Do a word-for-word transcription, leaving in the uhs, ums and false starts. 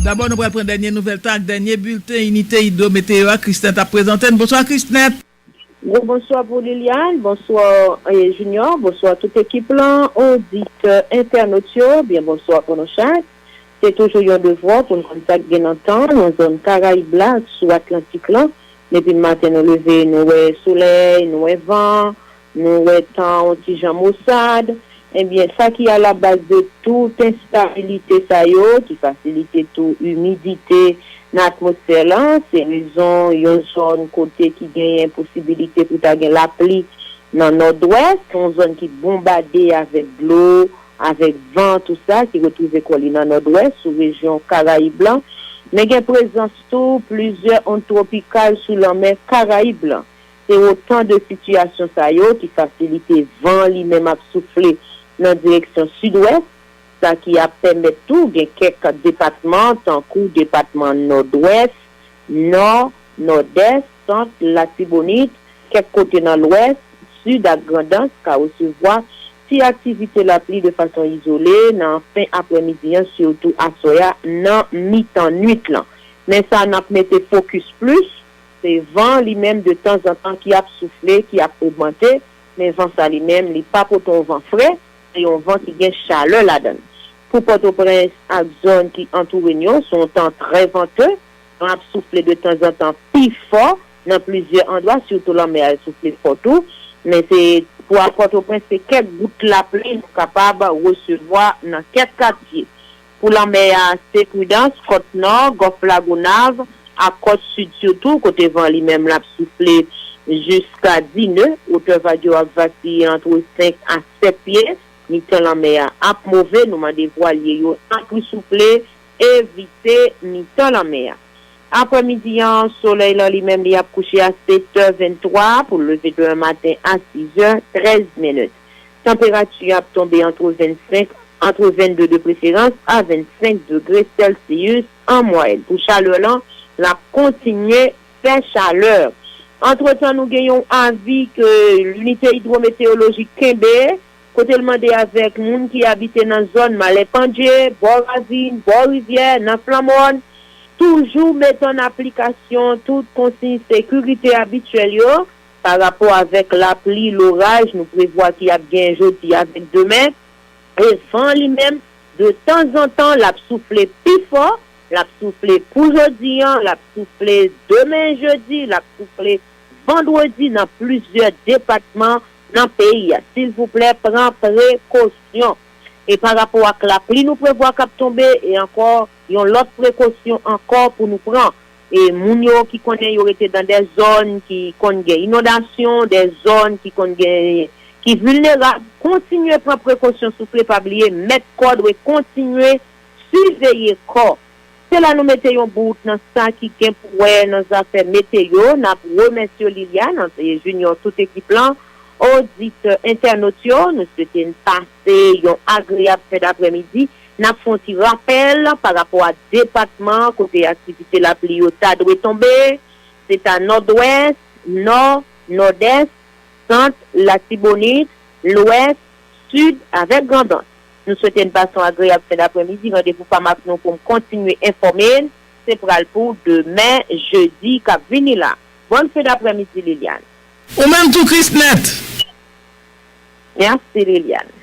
Dabò, nou pral pran dènye nouvèl tan ak dènye bilten Inite Idwo Meteyo a Krisnèt ap prezante n. Bonswa, Krisnèt. Gwo bonswa pou Liliane, bonswa, eh, Junior, bonswa tout ekip lan, oditè, entènot yo, byen bonswa pou nou chak. Se toujou yon devwa pou n konn sa k gen nan tan nan zòn Karayib la ak sou Atlantik lan. Depi maten nou leve, nou wè solèy, nou wè van, nou wè tan yon ti jan mosad. Ebyen, sa ki alabaz de tout enstabilite sa yo, ki fasilite tou imidite nan atmosfè lan, se rezon yon zòn kote ki genyen posibilite pou ta gen lapli nan nòdwès, yon zòn ki bonbade avèk dlo, avèk van, tou sa, ki retwouve kò li nan nòdwès, sou rejyon Karayib lan. Men gen prezans tou plizyè ond twopikal sou lanmè Karayib lan. Se otan de sitiyasyon sa yo ki fasilite van li menm ap soufle nan direksyon sidwès, sa ki ap pèmèt tou gen kèk depatman, tankou depatman Nòdwès, Nò, Nòdès, Sant, Latibonit, kèk kote nan Lwès, Sid ak Grandans ka resevwa ti aktivite lapli de fason izole nan fen aprèmidi an, sitou aswè a, nan mitan nwit lan. Men sa n ap mete fokis plis, se van li menm de tanzantan ki ap soufle, ki ap ogmante, men van sa li menm, li pa pote yon van fre, se yon van ki gen chalè ladan l. Pou Pòtoprens ak zòn ki antoure n yo, se yon tan trè vante, van ap soufle de tanzantan pi fò nan plizyè andwa, sitou lanmè a soufle fò tou, men se pou a Pòtoprens, se kèk gout lapli nou kapab resevwa nan kèk katye. Pou lanmè a, se pridans, kòt nò, Gòf Lagonav, ak kòt sid sitou, kote van li menm l ap soufle jiska dis nè, wotè vag yo ap vasiye antre senk a sèt pye, mitan lanmè a ap move, nou mande vwalye yo tanpri souple, evite mitan lanmè a. Aprèmidi an, solèy lan li menm li ap kouche a sèt è venntwa pou leve demen maten a sis è trèz minit. Tanperati a ap tonbe antre vennsenk, antre vennde de preferans a vennsenk degre Celsius an mwayèn. Pou chalè lan, l ap kontinye fè chalè. Antretan, nou gen yon avi ke Linite Idwometeolojik kenbe, kote l mande avèk moun ki abite nan zòn Malè Pandje, bò ravin, bò rivyè, nan flanmòn, toujou mete an aplikasyon tout konsiy sekirite abityèl yo pa rapò avèk lapli, loraj nou prevwa ki ap gen jodi avèk demen. E van li menm, de tanzantan, l ap soufle pi fò, l ap soufle pou jodi an, l ap soufle demen jedi, l ap soufle vandredi nan plizyè depatman nan peyi a. Silvouplè, pran prekosyon. E pa rapò ak lapli nou prevwa k ap tonbe, e ankò, yon lòt prekosyon ankò pou nou pran. E moun yo ki konnen yo rete nan de zòn ki konn gen inondasyon, de zòn ki konn gen, ki vilnerab, kontinye pran prekosyon, souple, pa bliye, mèt kò dwe kontinye siveye kò. Se la nou mete yon bout nan sa ki gen pou wè nan zafè meteyo. N ap remèsye Liliane, André Junior, tout ekip lan, oditè, entènot yo. Nou swete n pase yon agreyab fen daprèmidi. N ap fè yon ti rapèl pa rapò a depatman kote aktivite lapli yo ta dwe tonbe. Se ta Nòdwès, Nò, Nòdès, Sant, Latibonit, Lwès, Sid avèk Grandans. Nou swete n pase yon agreyab fen daprèmidi. Randevou pa m ak nou pou m kontinye enfòme n, se pral pou demen jedi k ap vini la. Bòn fen daprèmidi, Liliane. Ou menm tou, Krisnèt. Mèsi, Liliane.